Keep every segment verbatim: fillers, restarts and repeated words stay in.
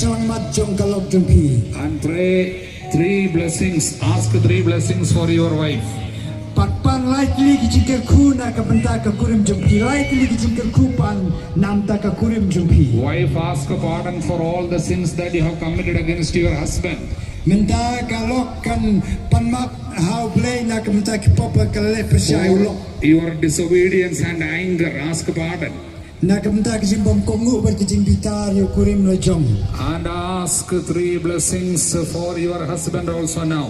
shyllangmat jong ka lok jong phi. And pray three blessings. Ask three blessings for your wife. Bad pan lai tylli ki jingkyrkhu na ka bynta ka kurim jong phi. Lai tylli ki jingkyrkhu pan na ka bynta ka kurim jong phi. Wife, ask pardon for all the sins that you have committed against your husband. Mynta ka lok kan pan map ha U Blei na ka bynta ki pop ba ka la leh pyrshah ïa u lok. Your disobedience and anger, ask pardon. Na ka bynta ka jingbym kohnguh bad ka jingbitar ïa u kurim la jong. And ask three blessings for your husband also now.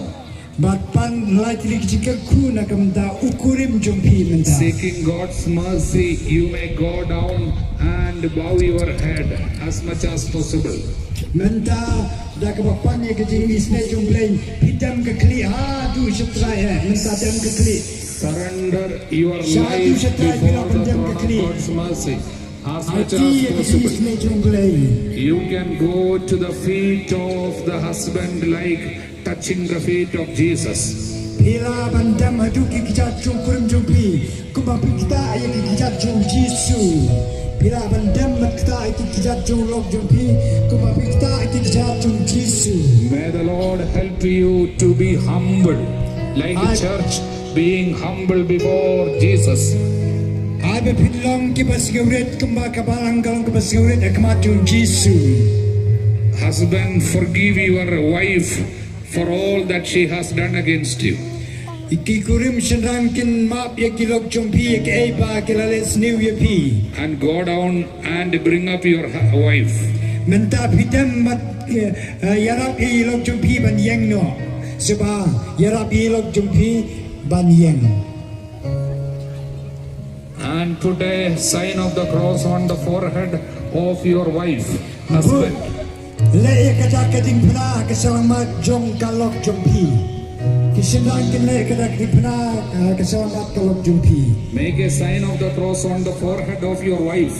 Bad pan lai tylli ki jingkyrkhu na ka bynta u kurim jong phi mynta. Seeking God's mercy, you may go down and bow your head as much as possible. Mynta da kaba pan ïa ka jingisynei jong U Blei, phi dem ka khlieh haduh shatrai eh, mynta dem ka khlieh. Surrender your life before the throne of God's mercy as much as possible. You can go to the feet of the husband like touching the feet of Jesus. Phi lah ban dem haduh ki kjat jong u kurim jong phi, kumba phi ktah ïa ki kjat jong u Jisu. Phi lah ban dem bad ktah ïa ki kjat jong u lok jong phi, kumba phi ktah ïa ki kjat jong u Jisu. May the Lord help you to be humble, like a church being humble before Jesus. Ai ba phin long kiba sngewrit kumba ka balang ka long kaba sngewrit ha khmat jong u Jisu. Husband, forgive your wife for all that she has done against you. Ki kurim shynrang kin map ïa ki lok jong phi ïa kaei ba ki la leh sniew ïa phi. And go down and bring up your hu-, wife. Mynta phi dem bad, eh, ïarap ïa i lok jong phi ban ïeng noh. Sngewbha ïarap ïa i lok jong phi ban ïeng. And put a sign of the cross on the forehead of your wife, husband. Leh ïa kata ka diengphna ha ka shyllangmat jong ka lok jong phi. Ki shynrang kin leh ïa kata ka diengphna ha ka shyllangmat ka lok jong phi. Make a sign of the cross on the forehead of your wife.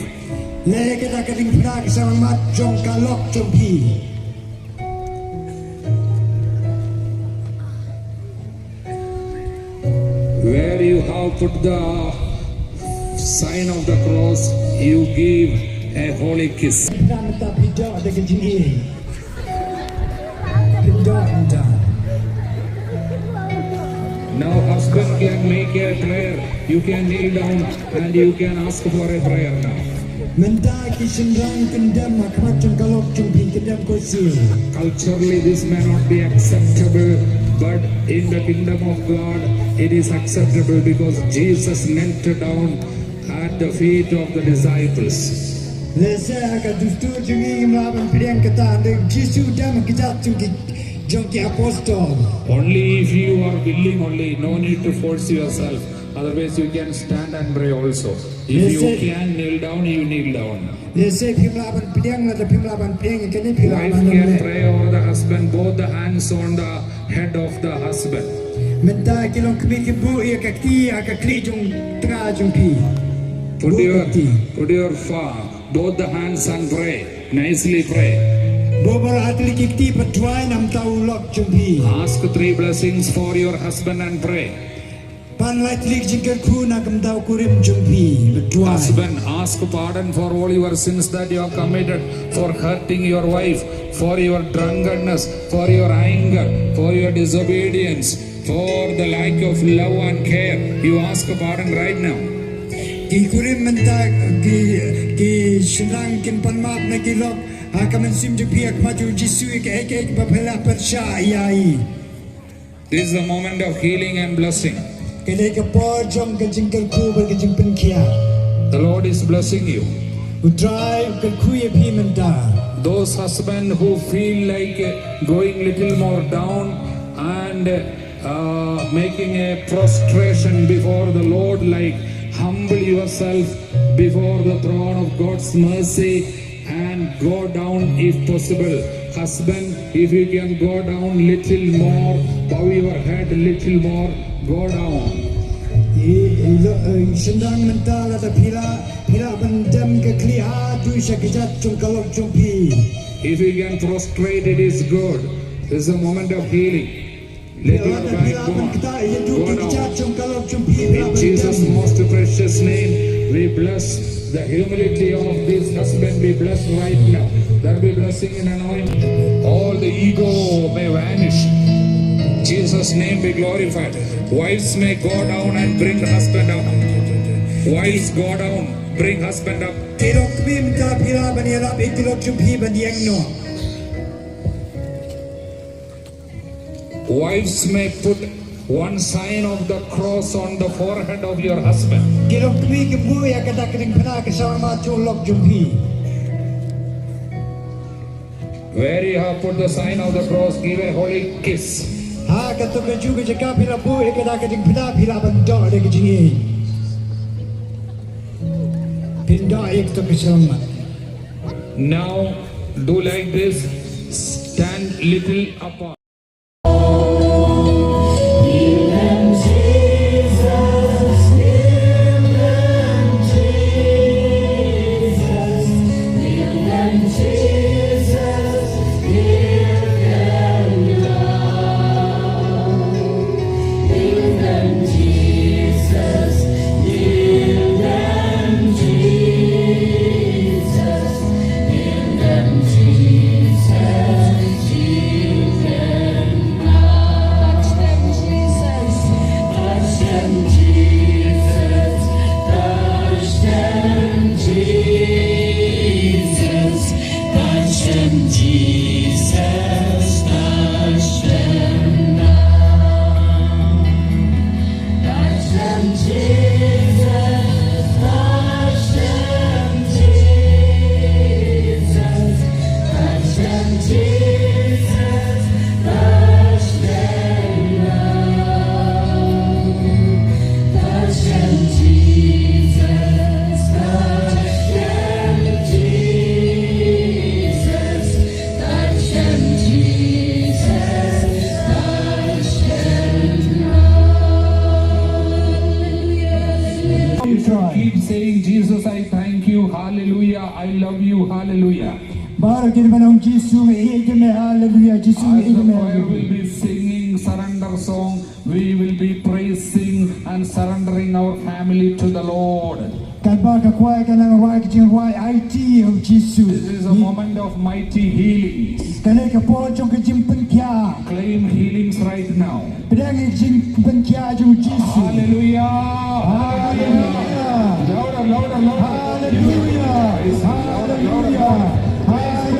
Leh ïa kata ka diengphna ha ka shyllangmat jong ka lok jong phi. Where you have put the sign of the cross, you give a holy kiss. Mynta phi doh da ka jingïeit. Phi doh mynta. Now husband can make a prayer. You can kneel down and you can ask for a prayer now. Mynta ki shynrang kin dem ha khmat jong ka lok jong phi, kin dem khohsiew. Culturally, this may not be acceptable, but in the kingdom of God, it is acceptable because Jesus knelt down at the feet of the disciples. Lehse ha ka dustur jong ngi ngim lah ban pdiang kata, hynrei u Jisu u dem ha ki kjat jong ki, jong ki apostol. Only if you are willing only, no need to force yourself. Otherwise, you can stand and pray also. If you can kneel down, you kneel down. Lehse phim lah ban pdiang, lada phim lah ban pdiang, kane phi lah ban leh. Wife can pray over the husband, both the hands on the head of the husband. Mynta ki longkmie ki buh ïa ka kti ha ka khlieh jong tnga jong phi. Put your, put your fa-, both the hands and pray. Nicely pray. Buh baroh ha tylli ki kti bad duwai na ka bynta u lok jong phi. Ask three blessings for your husband and pray. Pan lai tylli ki jingkyrkhu na ka bynta u kurim jong phi bad duwai. Husband, ask pardon for all your sins that you have committed, for hurting your wife, for your drunkenness, for your anger, for your disobedience, for the lack of love and care. You ask pardon right now. Ki kurim mynta, ki, ki shynrang kin pan map na ki lok ha ka mynsiem jong phi ha khmat jong u Jisu ïa kaei kaei ba phi la pyrshah ïa i. This is the moment of healing and blessing. Kane ka por jong ka jingkyrkhu bad ka jingpynkhiah. The Lord is blessing you. U Trai u kyrkhu ïa phi mynta. Those husband who feel like, uh, going little more down and, uh, making a prostration before the Lord, like, humble yourself before the throne of God's mercy and go down if possible. Husband, if you can go down little more, bow your head little more, go down. I, i lo, eh, shynrang mynta lada phi lah, phi lah ban dem ka khlieh haduh sha ka kjat jong ka lok jong phi. If you can prostrate, it is good. This is a moment of healing. Let your wife go on. Go down. In Jesus' most precious name, we bless the humility of this husband. Be blessed right now. There be blessing. Sing in anointing. All the ego may vanish. Jesus' name be glorified. Wives may go down and bring husband up. Wives go down, bring husband up. Ki lok kmie mynta phi lah ban ïarap ïa ki lok jong phi ban ïeng noh. Wives may put one sign of the cross on the forehead of your husband. Ki lok kmie ki buh ïa kata ka jingpynah ka sharmat jong u lok jong phi. Where you have put the sign of the cross, give a holy kiss. Ha kato kajuh ka jaka phi la buh ïa kata ka jingpynah phi lah ban doh da ka jingïeit. Phin doh ïa kato ka sharmat. Now do like this, stand little apart. Keep saying, "Jesus, I thank you. Hallelujah. I love you. Hallelujah." Baroh kin ban ong, "Jisu, nga ïeit ïa me, haleluya, Jisu, nga ïeit ïa me." As the choir will be singing surrender song, we will be praising and surrendering our family to the Lord. Katba ka kwai ka nang rwai ka jingrwai aiti ïa u Jisu. This is a moment of mighty healings. Kane ka por jong ka jingpynkhiah. Claim healings right now. Pdiang ïa ka jingpynkhiah jong u Jisu. Hallelujah. Hallelujah. Louder, louder, louder. Hallelujah. Hallelujah. Hallelujah. Hallelujah.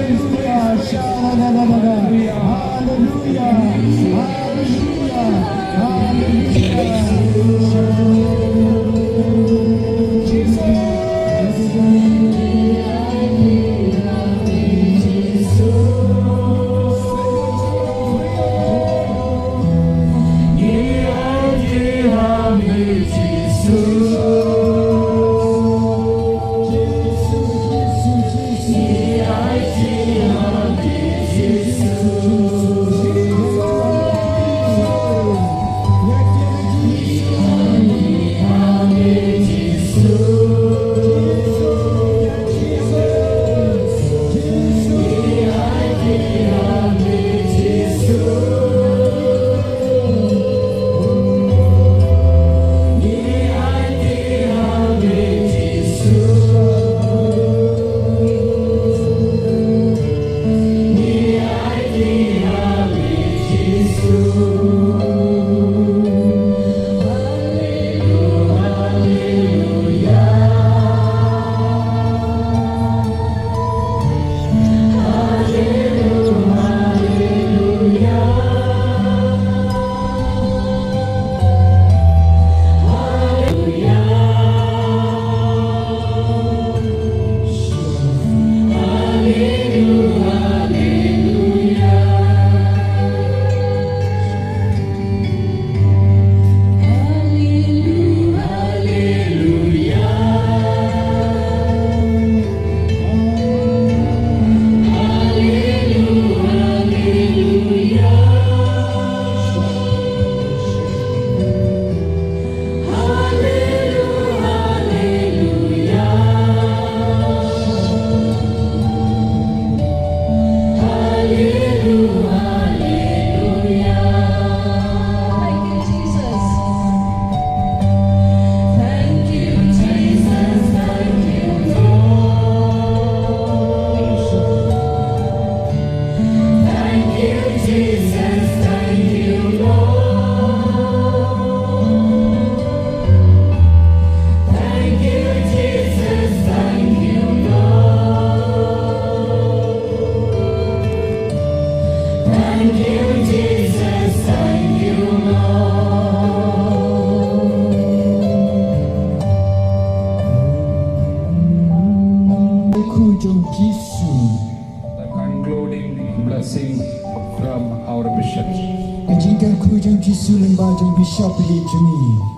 from our bishops. Ka jingkyrkhu jong u Jisu lyngba jong u Bishop Philip jong ngi.